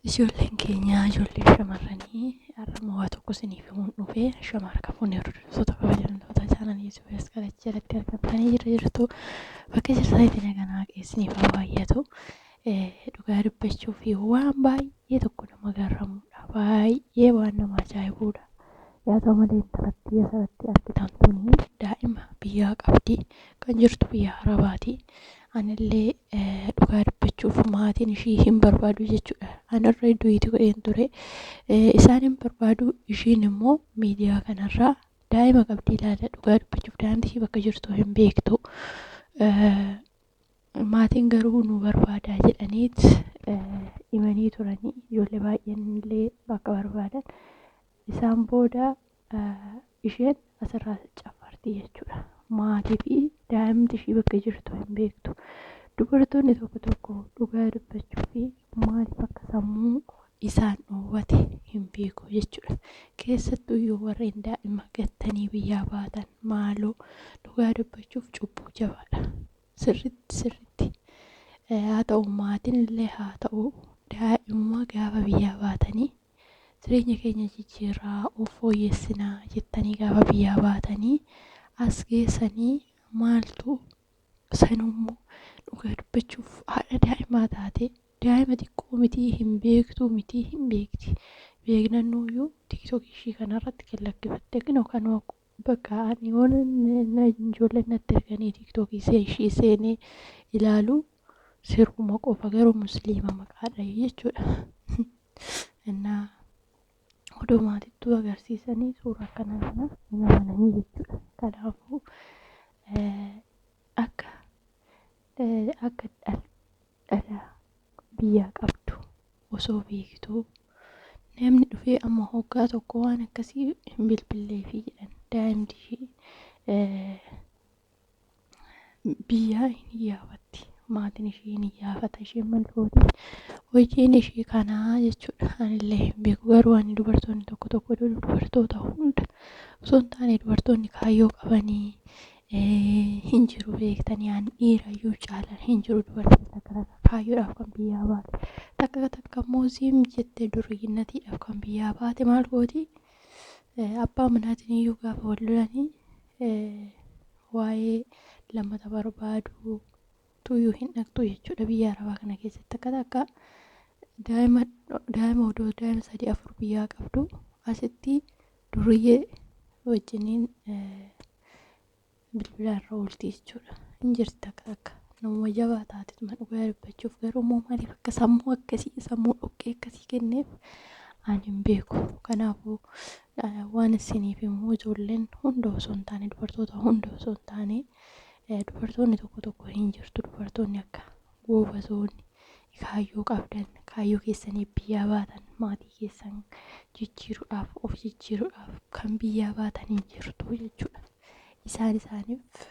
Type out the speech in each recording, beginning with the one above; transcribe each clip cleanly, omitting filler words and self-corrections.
Ijoolleen keenya ijoollee shamarranii har'a immoo waa tokko isiniif himuun dhufe. Shamarra fuunee hordoftoota kabajamtoota chaanalii YouTube Asqalachi jalatti argamtanii jirra jirtu. Bakka jirtanitti nagaan Waaqayyo isiniif haa baay'atu. Dhugaa dubbachuu fi waan baay'ee tokko nama garramuudha. Baay'ee waan nama ajaa'ibuudha. Yaa ta'u malee intalattii asirratti argitan tuni daa'ima biyyaa qabdi. Kan jirtu biyya Arabaati. Anillee dhugaa dubbachuuf maatiin ishii hin barbaadu jechuudha. Anarra du'iti godheen ture. Isaan hin barbaadu, ishiin immoo miidiyaa kanarraa daa'ima qabdi ilaala. Dhugaa dubbachuuf daa'imti ishii bakka jirtu hin beektu. Maatiin garuu nu barbaadaa jedhaniit himanii turanii, ijoollee baay'een illee bakka barbaadan. Isaan booda isheen asirraa caffarti jechuudha. Maatii fi daa'imti ishii bakka jirtu hin beektu. Dubartoonni tokko tokko dhugaa dubbachuu fi maaliif akka sammuu isaan dhoowwate hin beeku jechuudha. Keessattuu yoo warreen daa'ima gattanii biyyaa baatan, maaloo dhugaa dubbachuuf cubbuu jabaadha. Sirritti sirritti haa ta'u, maatiin illee haa ta'u, daa'imuma gaafa biyyaa baatanii jireenya keenya jijjiirraa, of fooyyessinaa jettanii gaafa biyyaa baatanii as geessanii maaltu sanummoo dhugaa dubbachuuf haadha daa'imaa taate, daa'ima xiqqoo mitii, hin beektuu mitii, hin beekti. Beeknannuuyyuu TikTok ishii kanarratti kan lakkifatte kinoo kanuma. Bakka ani yoon ijoolleen natti erganii TikTok ishii seenee ilaalu siruma qofa, garuu musliima maqaadha jechuudha. Innaa odoo maatittuu agarsiisanii suura akkanaa kana hin amananii jechuudha. Kanaafuu akka akka dhala biyyaa qabdu osoo beektuu namni dhufee amma hoggaa tokko waan akkasii hin bilbilleefi jedhan. Daa'imti ishii biyyaa hin iyyaafatti, maatiin ishii hin iyyaafata. Isheen maal gooti? Hojiin ishii kanaa jechuudha. Anillee hin beeku, garuu ani dubartoonni tokko tokko, dubartoota hunda osoo hin taane, dubartoonni kaayyoo qabanii hin jiru beektanii, ani dhiirayyuu caalan hin jiru. Dubartiin takka takka kaayyoodhaaf kan biyyaa baate, takka takka immoo ziim jettee duriyyinatiidhaaf kan biyyaa baate maal gooti? Abbaa manaatiin iyyuu gaafa wal lolanii waa'ee lammata barbaadu tuyyuu hin dhaqxu jechuudha. Biyya arabaa kana keessatti takka takka daa'ima daa'ima odoo daa'ima sadii afur biyyaa qabdu asitti duriyyee wajjiniin bilbila irra oolti jechuudha. Hin jirti takka takka. Namuma jabaa taatetuma dhugaa dubbachuuf, garuu immoo maaliif akka sammuu akkasii, sammuu dhoqqee akkasii kenneef ani hin beeku. Kanaafuu waan isiniif immoo ijoolleen hunda osoo hin taane, dubartoota hunda osoo hin taane, dubartoonni tokko tokko hin jirtu. Dubartoonni akka goobazoonni kaayyoo qabdan, kaayyoo keessanii biyyaa baatan, maatii keessan jijjiiruudhaaf, of jijjiiruudhaaf kan biyyaa baatan hin jirtu jechuudha. Isaan isaaniif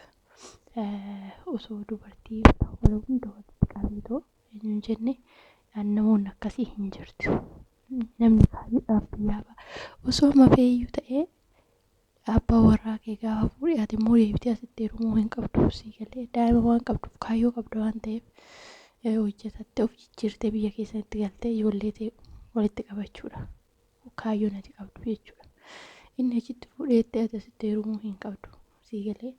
osoo dubartii wal hunda walitti qabeetoo hin jenne, namoonni akkasii hin jirtu. Namni kaayyoodhaaf biyyaa ba'a. Osoo amma feeyyuu ta'ee abbaa warraa kee gaafa fuudhe ati immoo deebitee asitti heerumuu hin qabdu, sii galee? Daa'ima waan qabduuf, kaayyoo qabda waan ta'eef hojjetattee of jijjiirtee biyya keessanitti galtee ijoollee ta'e walitti qabachuudha. Kaayyoon ati qabdu jechuudha. Inni achitti fuudheetti ati asitti heerumuu hin qabdu, sii galee?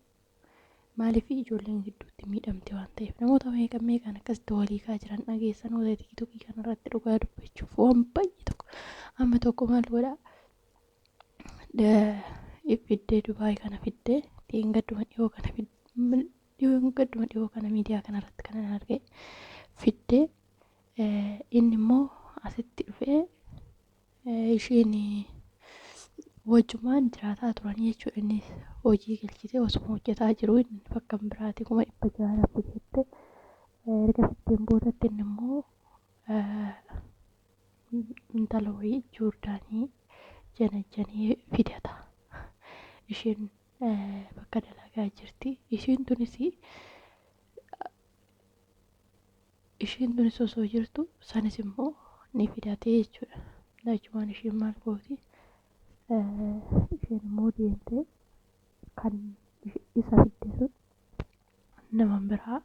Maaliif? Ijoolleen gidduutti miidhamte waan ta'eef. Namoota meeqa meeqaan akkasitti walii kaa jiran dhageessan wanta TikTokii kanarratti. Dhugaa dubbachuuf waan baay'ee tokko amma tokko maal godhaa fiddee, Dubaay kana fiddee, dheengadduma dhiyoo kana, dheengadduma dhiyoo kana miidiyaa kanarratti kanan arge fiddee, inni immoo asitti dhufee isheen wajjumaan jiraataa turan jechuudha. Inni hojii galchitee osuma hojjetaa jiru inni bakka biraati 600,000 fidette. Erga fitteen boodatti inni immoo intala wayii Joordaanii janajjanee fidata. Isheen bakka dalagaa jirti. Isheen tunis osoo jirtu sanis immoo ni fidatee jechuudha. Achumaan isheen maal gooti? Isheen immoo deemtee kan isa fidde sun nama biraa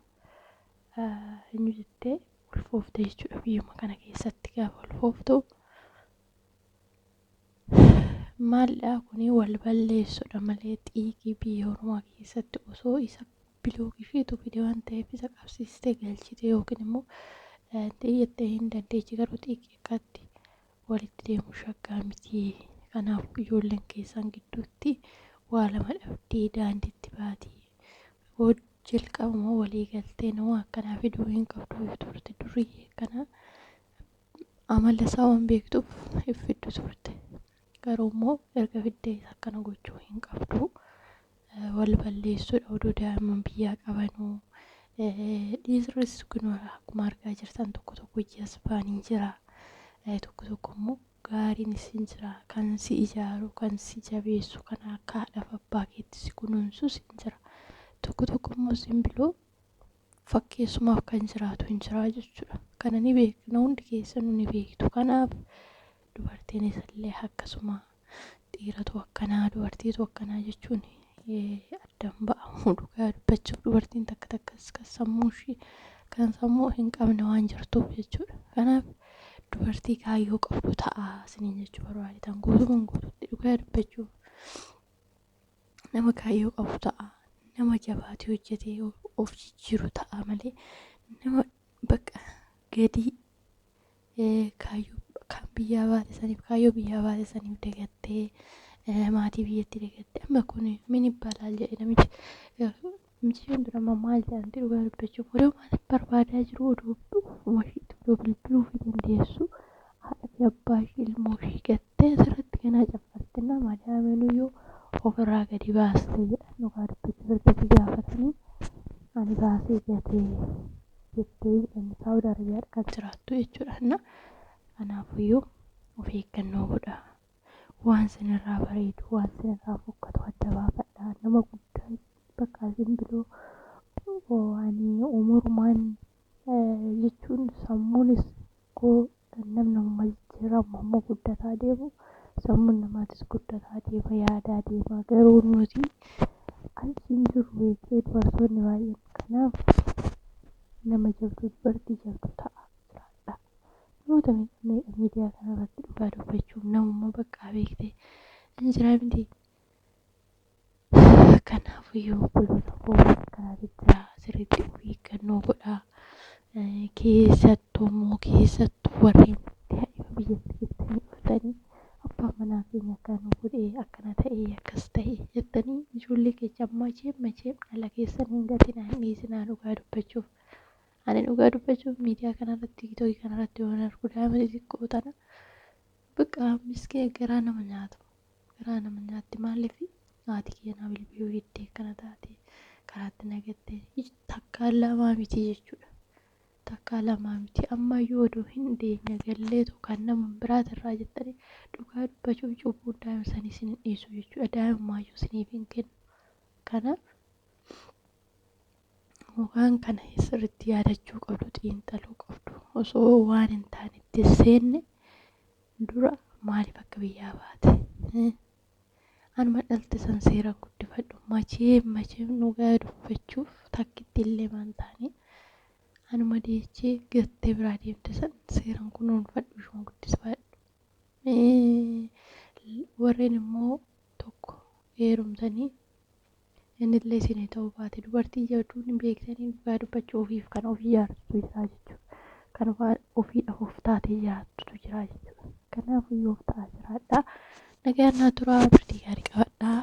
eenyu jettee Ulfoofte jechuudha biyyuma kana keessatti gaafa ulfooftu maaldha kuni wal balleessudha malee xiiqii biyya ormaa keessatti osoo isa bilook isheetu fide waan ta'eef isa qabsiistee galchite yookiin immoo xiyyattee hin dandeechi garuu xiiqii akkatti walitti deemu shaggaa miti. Kanaaf ijoolleen keessan gidduutti waa lama dhabdee daandiitti baati. Jalqabuma walii galtee nama akkanaa fiduu hin qabdu turte duriyyee kana amala isaa waan beektuuf hin fiddu turte. Garuu immoo erga fiddee isa akkana gochuu hin qabdu. Wal balleessuudha oduu daa'imman biyyaa qabanuu. Dhiirris kun akkuma argaa jirtan tokko tokko jazbaan hin jira. Tokko tokko immoo gaariinis hin jira. Kan si ijaaru, kan si jabeessu, kan akka haadhaaf abbaa keetti si kunuunsus hin jira. Tokko tokko immoo simbiloo fakkeessumaaf kan jiraatu hin jira jechuudha. Kana ni beekna hundi keessanuu ni beektu. Kanaaf dubartiinis illee akkasuma dhiiratu akkanaa dubartiitu akkanaa jechuun addan ba'amu dhugaa dubbachuuf dubartiin takka takkas kan sammuu ishii kan sammuu hin qabne waan jirtuuf jechuudha. Kanaaf dubartii kaayyoo qabdu ta'a isiniin jechuu barbaadetan guutumaan guututti dhugaa dubbachuuf nama kaayyoo qabu ta'a nama jabaatee hojjetee of jijjiiru ta'a malee nama bakka gadii kaayyoo kan biyyaa baate saniif kaayyoo biyyaa baate saniif dagattee maatii biyyatti dagattee amma kun min ibbalaal jedhe namichi Mucayyoon tun amma maal jedhamti dhugaa dubbachuuf odoo maal barbaadaa jiru odoo ofuma ishiitti odoo bilbiluu fi dandeessu haadha fi abbaa ishii ilmoo ishii gattee asirratti ganaa caffarti nama daa'imaniyyuu ofirraa gadi baaste jedhan dhugaa dubbachuuf erga si gaafatanii ani baasee gatee jettee jedhan Saawud Arabiyaadha kan jiraattu jechuudha. Na kanaafuyyuu of eeggannoo godhaa. Waan sinirraa bareedu waan sinirraa fokkatu adda baafadhaa. Nama guddaa bakka isin biloo waan umurumaan jechuun sammuunis koo namni amma jijjiiramu amma guddataa deemu sammuun namaatis guddataa deema yaadaa deema garuu nuti as hin jirru beektee dubartoonni baay'een kanaaf nama jabduu dubartii jabduu ta'a jiraadha. Namoota meeqa meeqa miidiyaa kanarratti dhugaa dubbachuuf namummaa bakka beektee hin jira miti. Kanaafiyyuu obboloota koo kanaatu jira sirriitti of eeggannoo godhaa. Keessattuu immoo keessattuu warreen daa'ima biyyatti jettanii dhuftanii abbaan manaa keenya akkana nu godhee akkana ta'ee akkas ta'ee jettanii ijoollee keessa macheem macheem dhala keessan hin gatinaa hin dhiisinaa dhugaa dubbachuuf. Ani dhugaa dubbachuuf miidiyaa kanarratti tiiktookii kanarratti waan argu daa'ima xixiqqoo tana bakka miskiina garaa nama nyaatu. Garaa nama nyaatti maaliif haati kiyya naa bilbiluu diddee akkana taate karaatti na gatte takkaa lamaa miti jechuudha. Takkaa lamaa miti ammayyuu odoo hin deenya galleetu kan nama biraatirraa jettanii dhugaa dubbachuuf cubbuun daa'ima sanii isin hin dhiisu jechuudha. Daa'imumaayyuu isiniif hin kennu. Kanaaf waan kana sirriitti yaadachuu qabdu xiinxaluu qabdu osoo waan hin taanetti seenne dura maaliif akka biyyaa baate anuma dhalte san seeraan guddifadhu macheem macheem dhugaa dubbachuuf takkitti illee maan taane anuma deechee gattee biraa deemte san seeraan kunuunfadhu ishuma guddisfadhu warreen immoo tokko heerumtanii innillee isinii ta'uu baate dubartii jabduun hin beektanii dhugaa dubbachuu ofiif kan ofii jaartutu jira jechuudha. Kan waan ofiidhaaf of taatee jiraattutu jira jechuudha. Kanaaf iyyuu of ta'aa jiraadhaa. Nagaan naa turaa turtii gaarii qabadhaa.